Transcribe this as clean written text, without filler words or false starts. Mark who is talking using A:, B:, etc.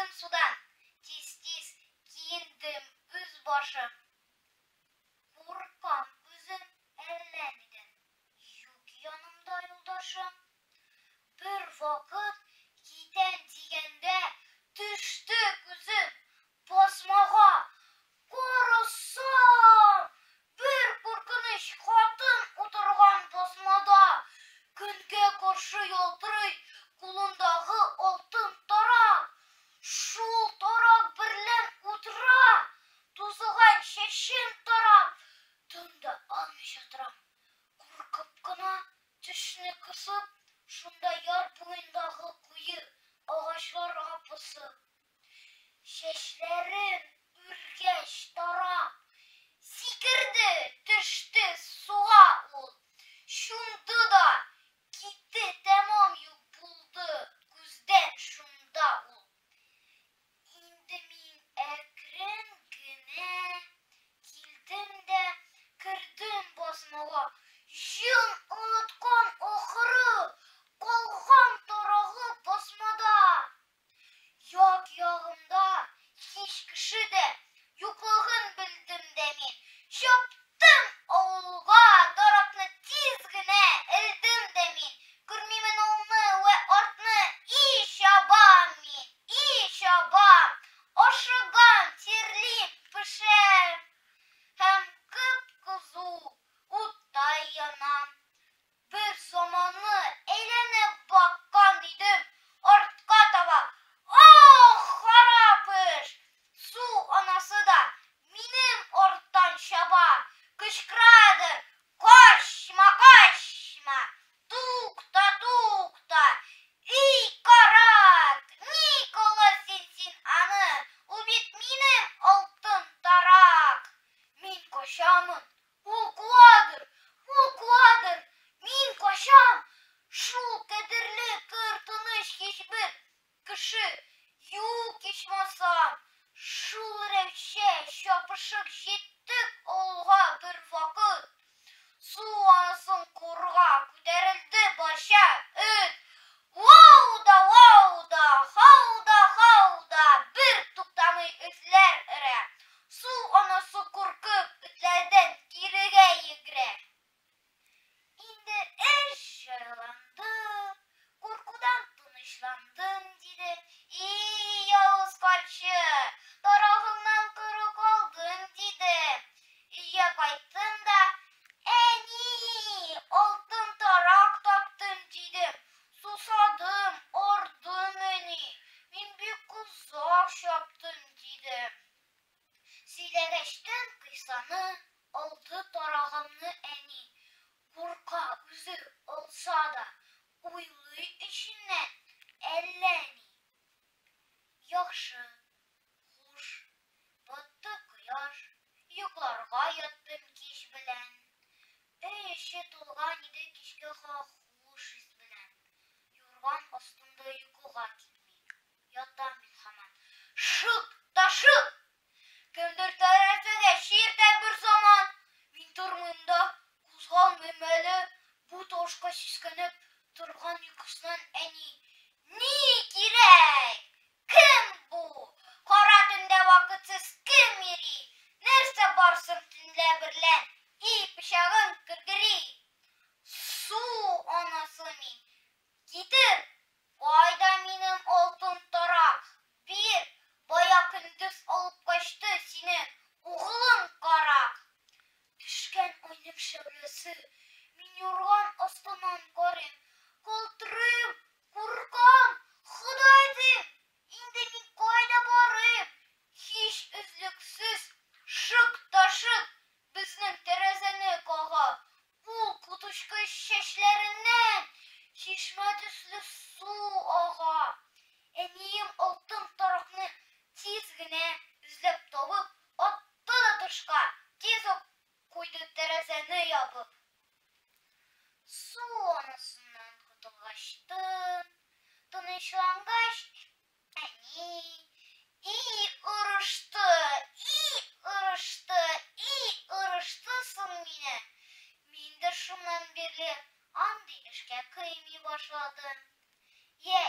A: Чыктым судан, тиз-тиз киендем үз башым. Куркам үзем әллә нидән, юк янымда юлдашым. Бервакыт китәм дигәндә төште күзем басмага. Карасам, бер куркыныч хатын утырган басмада. Көнгә каршы ялтырый кулындагы алтын тарак. Шул тарак берлән утыра, тузыган чәчен тарап. Тын да алмыйча торам. Куркып кына, тешне кысып, шунда яр буендагы куе агачларга посып. Чәчләрен үргәч тарап, сикерде, төште суга ул. Чумды да, китте, тәмам юк булды күздән шунда ул. Инде мин әкрен генә килдем дә кердем басмага. Җен оныткан ахыры, калган тарагы басмада. Як-ягымда һич кеше дә юклыгын белдем дә мин. Чаптым авылга, даракны тиз генә элдем дә мин. Күрмимен алны вә артны, и чабам мин, и чабам. Ашыгам, тирлим, пешәм һәм кып-кызу уттай янам. Бер заманны әйләнеп баккан идем артка таба. Ах, харап эш! Су анасы да минем арттан чаба, кычкырадыр, Качма, качма! Тукта, тукта! Ий, карак! Ни кылырсың син аны? Ул бит минем алтын тарак! Мин качамын, Ул куадыр, ул куадыр, мин качам! Шул кадерле кыр тыныч һичбер кеше юк ичмасам. Шул рәвешчә чабышып җиттек авылга бервакыт. Су анысын куырга күтәрелде барча эт. Вау да вау да, хау да хау да, бер туктамый этләр өрә. Су анасы куркып, этләрдән кирегә йөгерә. Инде эш җайланды, куркудан тынычландым, диде. И, явыз карчык, тарагыңнан коры калдың, диде. Өйгә кайттым да, Әни, алтын тарак таптым, дидем. Сусадым, ардым, әни, мин бик озак чаптым, дидем. Сөйләгәчтен кыйссаны, алды тарагымны әни. Курка үзе, алса да, уйлый эченнән әллә ни. Яхшы, хуш, батты кояш, йокларга яттым кич белән. Өй эче тулган иде кичке хуш ис белән. Юрган астында йокыга китми. Ятам мин һаман. Шык та шык! Кемдер тәрәзәгә чиертә бер заман. Мин тормыйм да, кузгалмыйм әле. Бу тавышка сискәнеп торган йокысыннан әни, Ни кирәк? Кем бу? Кара төндә вакытсыз кем йөри? Нәрсә бар соң төнлә берлән? И, пычагың кергери! Су анасы мин. Китер! Кайда минем алтын тарак? Бир! Бая көндез алып качты синең углың карак! Төшкән айның шәүләсе, мин юрган астыннан карыйм, калтырыйм, куркам, Ходай дим, инде мин кайда барыйм? Һич өзлексез шык та шык безнең тәрәзәне кага. Ул коточкыч чәчләреннән чишмә төсле су ага. Әнием алтын таракны тиз генә эзләп табып, атты да тышка, тиз үк куйды тәрәзәне ябып. Су анасыннан котылгачтын, тынычлангач, Әни, и орышты, и орышты, и орышты соң мине. Мин дә шуннан бирле андый эшкә кыймый башладым. Йә